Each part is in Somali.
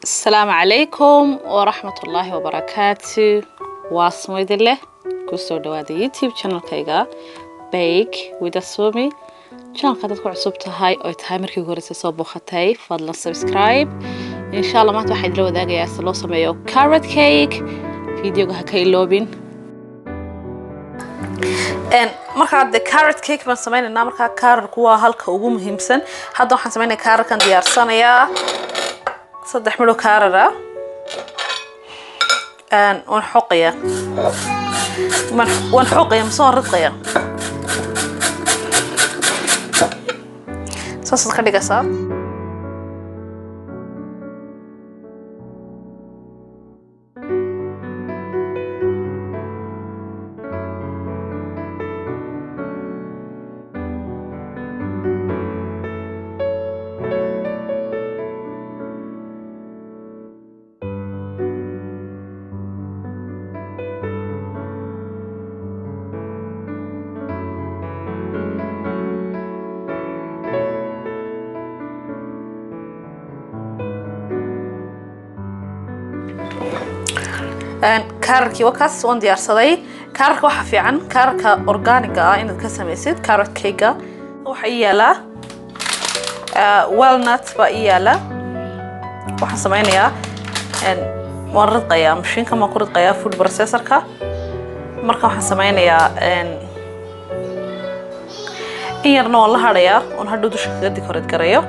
Asalaamu calaykum waraxmatullaahi wabarakaatu. Waa Sumaydin leh kusoo dhawaada YouTube channelkayga Bake with Asumi. Channelka dad ku cusub tahay oy tahay markii ugu horreysay soo booqatay, fadlan subscribe. Insha Allah maanta waxaan idila wadaagayaa sida loo sameeyo carrot cake. Videoga ha ka iloobin. Markaa de carrot cake baan sameynaynaa. Markaa carrotku waa halka ugu muhiimsan. Hadda waxaan sameynaya carrotkan diyaarsanayaa, 3 midho carrot ah. Waan xoqaya, waan xoqaya mise waan ridqaya, saasaad ka dhigaysaa. Carrotkii waa kaas, waan diyaarsaday. Carrotka waxaa fiican carrotka organiga ah inaad ka samaysid carrot cake-ga. Waxaa ii yaalaa walnut baa ii yaala. Waxaan sameynayaa waan ridqayaa, mashiinkan baan ku ridqayaa, food processorka. Marka waxaan sameynayaa in yarna waan la hadhayaa oon hadhow dusha kaga decorate garayo.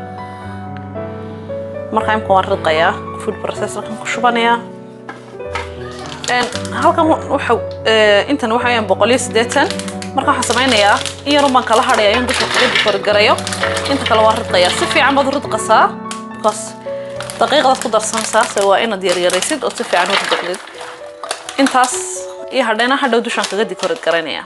Marka imka waan ridqayaa, food processorkan ku shubanayaa. Halkan waxa intan waxa weeyaan 180. Marka waxaan sameynayaa in yarun baan kala hadhayaa in dusha kaga decorate garayo, inta kale waan ridqayaa. Si fiican baad u ridqasaa because daqiiqdaad ku darsanaysaa, se waa inaad yaryaraysid oo si fiican u ridqdid. Intaas iyo hadhayna hadhow dushaan kaga decorate garaynaya.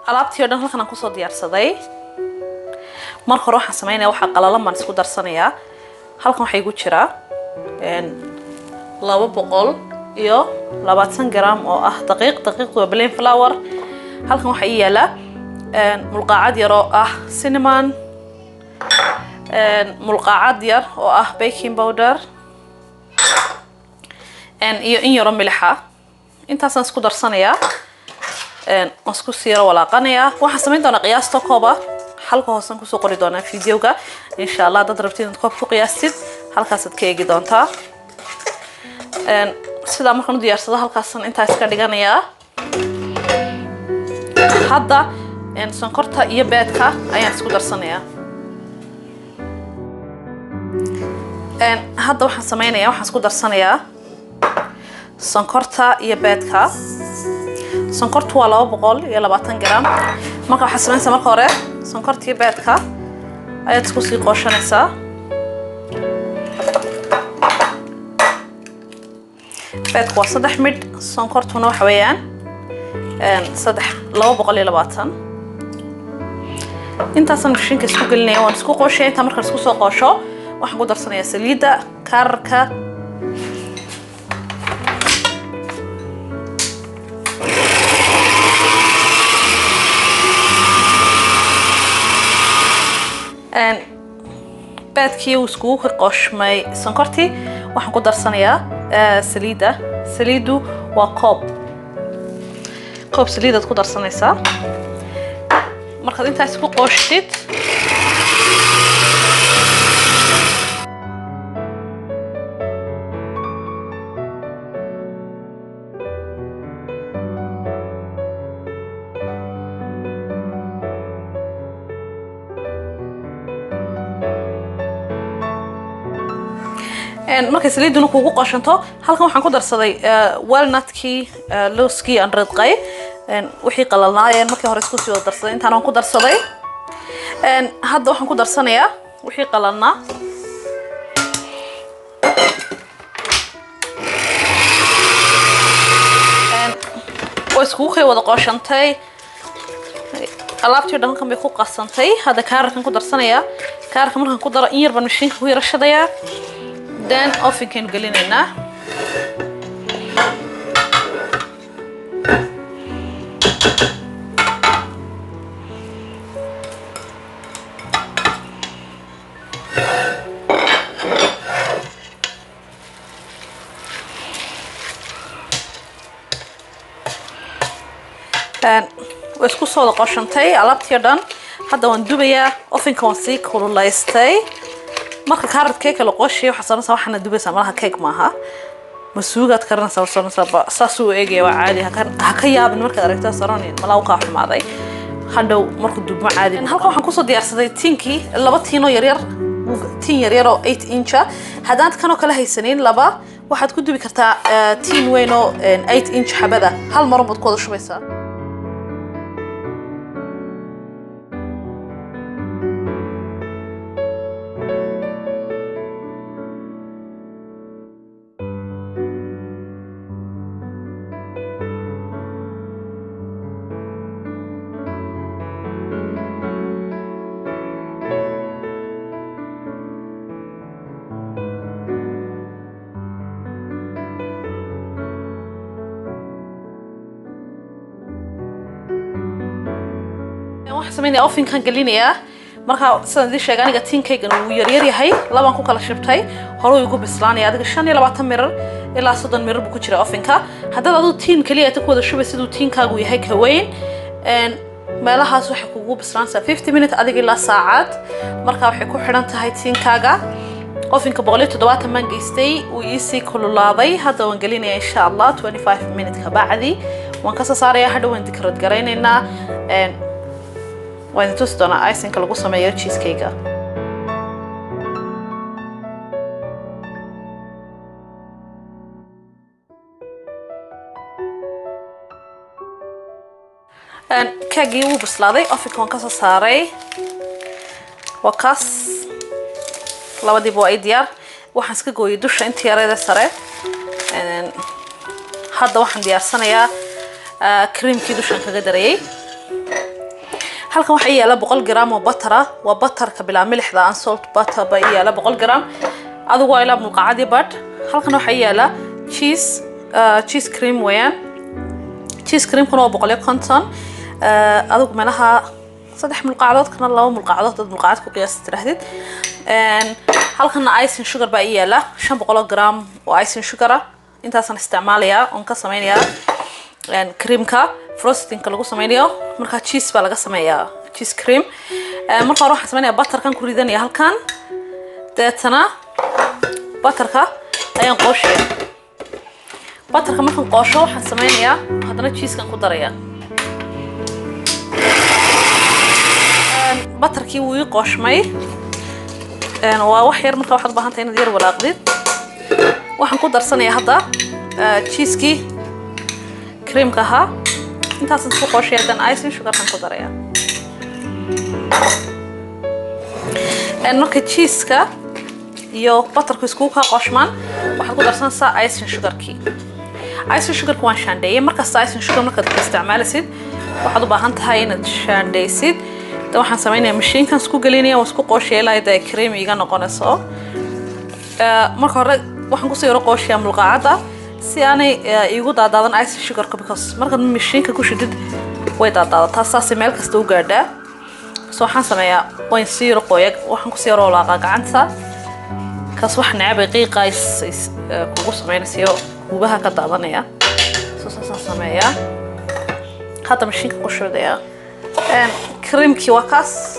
Alaabtii o dhan halkan aan kusoo diyaarsaday. Marka hore waxaan sameynaya waxaa qalalan baan isku darsanayaa. Halkan waxaa igu jiraa 220 gram oo ah daqiiq. Daqiiqdu waa plain flour. Halkan waxaa ii yaala mulqaacad yar oo ah cinnamon, mulqaacad yar oo ah baking powder iyo in yaroo milixa. Intaasaan isku darsanayaa, waan isku siiro walaaqanayaa. Waxaan samayn doonaa qiyaasta kooba, halka hoosan kusoo qori doonaa videoga insha Allah. Haddaad rabtid inaad koob ku qiyaastid, halkaasaad ka eegi doontaa. Sidaa markaan u diyaarsado, halkaasan intaa iska dhiganayaa. Hadda sonkorta iyo beedka ayaan isku darsanayaa. Hadda waxaan sameynayaa waxaan isku darsanayaa sonkorta iyo beedka. Sonkortu waa 220 gram. Marka waxaad sameynaysaa marka hore sonkorta iyo beedka ayaad isku sii qooshanaysaa. Beedku waa 3 midh, sonkortuna waxa weeyaan saddex 220. Intaasaan mashiinka isku gelinaya, waan isku qooshaya. Intaa markaan isku soo qoosho, waxaan ku darsanayaa saliidda kaararka. Beedkii uu iskugu qooshmay sonkortii. Waxaan ku darsanayaa saliidda. Saliiddu waa koob, koob saliidaad ku darsanaysaa. Markaad intaas isku qooshtid, markay saliiduna kugu qoshanto, halkan waxaan ku darsaday walnutkii, lowskii aan ridqay, wixii qalalnaayeen markii hore isku sii wada darsaday, intaan aan ku darsaday. Hadda waxaan ku darsanayaa wixii qalalnaa. Way iskugu kay wada qooshantay alaabtii o dhan, halkan bay ku qasantay. Hadda kaararkan ku darsanayaa. Kaararka markaan ku daro, in yar baan mashiinka ku yara shadayaa, then ovenkaynu gelinaynaa. Way isku soo wada qoshantay alaabtii oo dhan. Hadda waan dubayaa. Ovenka waan sii kululaystay. Marka carrot cake la qooshayo, waxaa sanaysaa, waxaana dubaysaa malaha cake maaha, masuugaad karinaysaa sanaysaa. Saas uu eegaya, waa caadi. Ha ka yaabin markaad aragto saronin malaa u kaa xumaaday. Hadhow markuu dubmo, caadi. Halkan waxaan kusoo diyaarsaday tinkii, laba tiinoo yaryar, tin yaryar oo 8 inch ah. Haddaad kanoo kale haysanin laba, waxaad ku dubi kartaa tin weyn oo 8 inch xabada. Hal marun baad ku wada shubaysaa. Waxaan sameynaya, ovenkan gelinayaa. Marka sidaan idiin sheegay, aniga tinkaygan wuu yaryar yahay, labaan ku kala shibtay. Hore igu bislaanaya, adiga 25 mirar ilaa 30 mirar buu ku jira ovenka. Haddaad adigu tin kaliya ta ku wada shubay, siduu tinkaagu yahay ka weyn, meelahaas waxay kugu bislaanaysaa 50 minute, adiga ilaa saacad. Marka waxay ku xidhan tahay tinkaaga. Ovenka 170 baan geystay, wuu iisii kululaaday. Hadda waan gelinaya, insha Allah 25 minute ka bacdi waan kasoo saaraya. Hadha waan decorate garaynaynaa, waan idin tusi doonaa icingka lagu sameeyo cheesecake-ga. Keegii wuu bislaaday, ovenka waan kasoo saaray, waa kaas. Labadiiba waa ii diyaar. Waxaan iska gooyay dusha inta yareeda sare. Hadda waxaan diyaarsanayaa creamkii dushaan kaga darayay. Halkan waxaa ii yaala 100 gram oo butter ah. Waa butterka bilaa milixda, unsalt butter baa ii yaala, 100 gram, adigu waa ilaa mulqacadii badh. Halkan waxaa ii yaala cheese, cheese cream weeyaan. Cheese creamkuna waa 150, adigu meelaha saddex mulqacdood, kana laba mulqacdood dad mulqacad ku qiyaasi tiraahdid. Halkana icing sugar baa ii yaala, 500 gram oo icing sugar ah. Intaasaan isticmaalayaa oon ka sameynayaa creamka frostingka lagu sameynayo. Markaa cheese baa laga sameeyaa, cheese cream. Marka hore waxaan sameynaya, butterkan ku ridanaya halkan. Deetana butterka ayaan qooshaya. Butterka markaan qoosho, waxaan sameynayaa haddana cheesekan ku daraya. Butterkii wuu ii qooshmay, waa wax yar. Marka waxaad u baahan tahay inaad yar walaaqdid. Waxaan ku darsanayaa hadda cheesekii creamka ahaa. Intaasan isku qooshaya, haddana icing sugarkan ku daraya. Marka cheeseka iyo butterku iskugu kaa qooshmaan, waxaad ku darsanaysaa icing sugarkii. Icing sugarka waan shaandheeyey. Markasta icing sugar markaad isticmaalisid, waxaad u baahan tahay inaad shaandheysid. Da waxaan sameynayaa, mashiinkan isku gelinaya, waan isku qooshaya ilaa dee cream iga noqonayso. Marka hore waxaan kusoo yaro qooshayaa mulqaacadda si aanay iigu daadaadan icing sugarka, because markaad mashiinka ku shidid way daadaadataa, saasay meel kasta u gaadhaa. So waxaan sameeyaa, waan sii yaro qooya, waxaan kusii yaro walaaqaa gacanta. Kaas wax necabay qiiqa kugu sameynaysayo, hubaha ka daadanaya. So saasaan sameeyaa. Hadda mashiinka ku shubdaya. Creamkii waa kaas,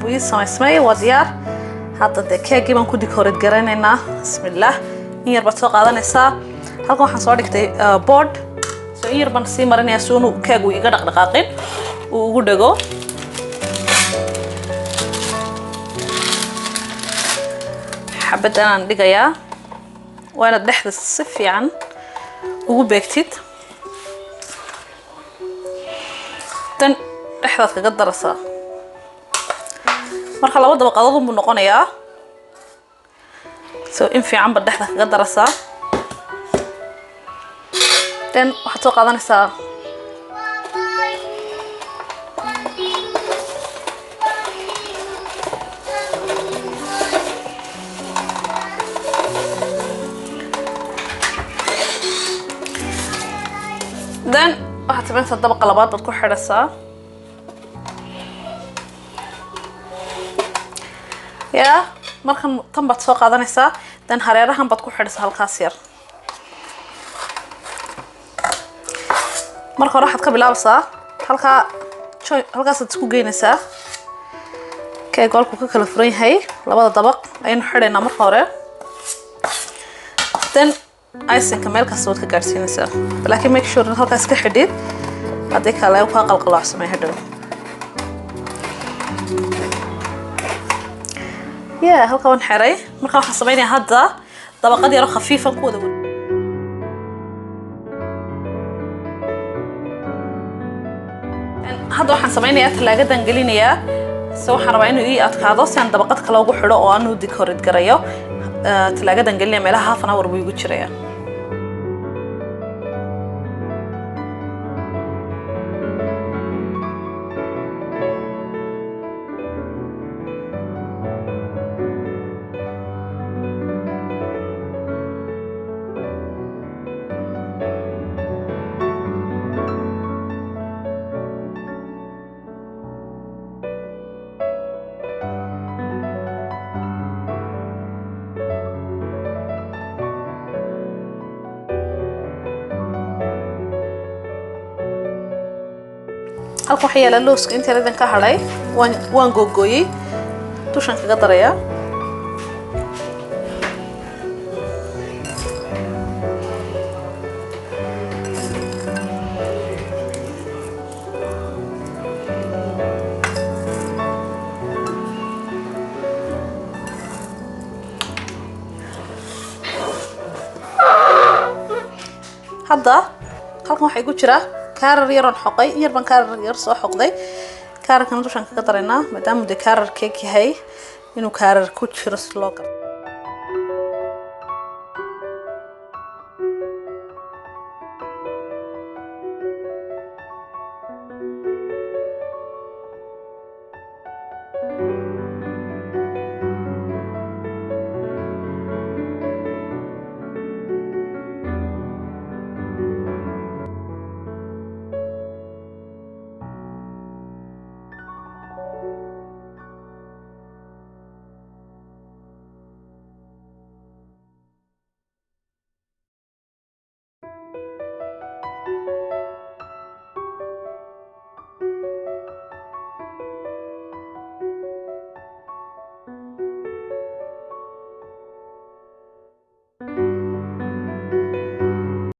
wuu ii samaysmay, waa diyaar. Hadda dee keegii baan ku decorate garaynaynaa. Bismillaah. In yar baad soo qaadanaysaa. Halkan waxaan soo dhigtay board, so in yar baan sii marinayaa si unu keegu iga dhaqdhaqaaqin, uu ugu dhego. Xabaddan aan dhigayaa, waa inaad dhexda si fiican ugu beegtid. Tan dhexdaad kaga daraysaa. Marka laba dabaqadood unbuu noqonayaa, so in fiican baad dhexda kaga daraysaa. Then waxaad soo qaadanaysaa then waxaad samaynaysaa, dabaqa labaad baad ku xidhaysaa. Ya, markan tan baad soo qaadanaysaa, then hareerahan baad ku xidhaysaa halkaas yar. Marka hore waxaad ka bilaabaysaa Halkaa halkaasaad isku geynaysaa keega halkuu ka kala furan yahay. Labada dabaq ayaynu xidhaynaa marka hore, then icingka meel kasta waad ka gaadhsiinaysaa, laakiin make sure in halkaas ka xidhid, haddii kale kaa qalqaloocsamay hadhow. Yeah, halka waan xiray. Marka waxaan samaynayaa hadda dabaqad yaro khafiifan ku wada. Hadda waxaan samaynayaa talaagadan gelinayaa, se waxaan rabaa inuu ii adkaado si aan dabaqad kale ugu xidho oo aan u decorate garayo. Talaagadan gelinaya, meelaha half an hour buu igu jiraya. Halkan waxaa yaala looska inta yaradan ka hadhay, waan googooyey, dushan kaga darayaa. Hadda halkan waxaa igu jira kaarar yaroon xoqay, in yar baan kaarar yar soo xoqday. Kaararkana dushaan kaga daraynaa, maadaama dee kaarar cake yahay, inuu kaarar ku jiro si loo garto.